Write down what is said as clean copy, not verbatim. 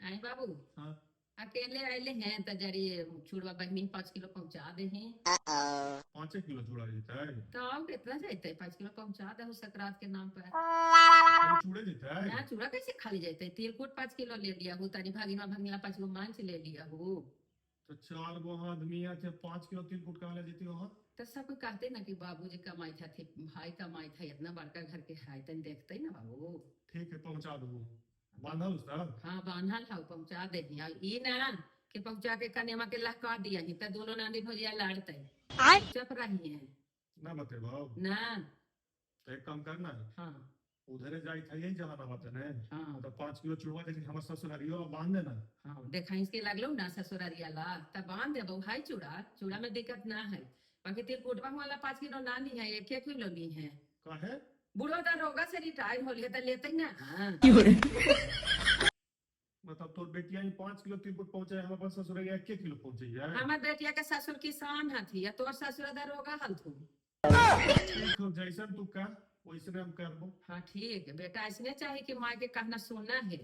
आए बाबू। हाँ। अकेले आए हैं तो जरी चूड़वा बहनी 5 किलो पहुंचा दे हैं। 5 किलो चूड़ा जेतै? तो आओ, कितना जाते? 5 किलो पहुंचा दे सकरात के नाम पर। खाली चूड़े जेतै? ना, चूड़ा कैसे खाली जाते? तिलकुट 5 किलो ले लिया हूँ, तारी भागिनवा भगिनवा 5 गो मांस ले लिया हूँ। तो चार गो आदमी थे, 5 किलो तिलकुट कहाँ ले जेती वहाँ? तो सब कोई कहते ना कि बाबूजी कमाई था, भाई कमाई था, इतना बड़का घर के है, तन देखते ना बाबू। ठीक है, पहुंचा दू। बांधल सब? हाँ, बांधल हौ, पहुंचा दे। ई ना कि पहुंचा के कनेमा के लहका दिया ही तो दोनों नानी भौजिया लड़ते, चुप रही है। ना बतेबो? ना। तो एक काम करना। हाँ। उधरे जाई था, यही जमाना बात है। हाँ। तो 5 किलो चूड़वा लेकिन हमार ससुरारियो बांध देना। हाँ, देखा इसके लगलो ना ससुरारिया ला तब बांध दे भाई चूड़ा। चूड़ा में दिक्कत ना है, बाकी तिलकुटवा वाला 5 किलो ना ली है, एक एक किलो ली है। काहे? बूढ़ो दरोगा से रिटायर हो लिया तो लेते ही ना, हाँ। मतलब तोर बेटिया ही 5 किलो तिलकुट पहुंचे, हम अपन ससुरारिया 1 किलो पहुंचे है? हमार बेटिया के ससुर किसान हथी या तोर ससुर दरोगा हलथू। ठीक हो, जैसन तू कह वैसने हम करबो। हाँ, ठीक है बेटा, ऐसने चाहिए कि माँ के कहना सुनना है।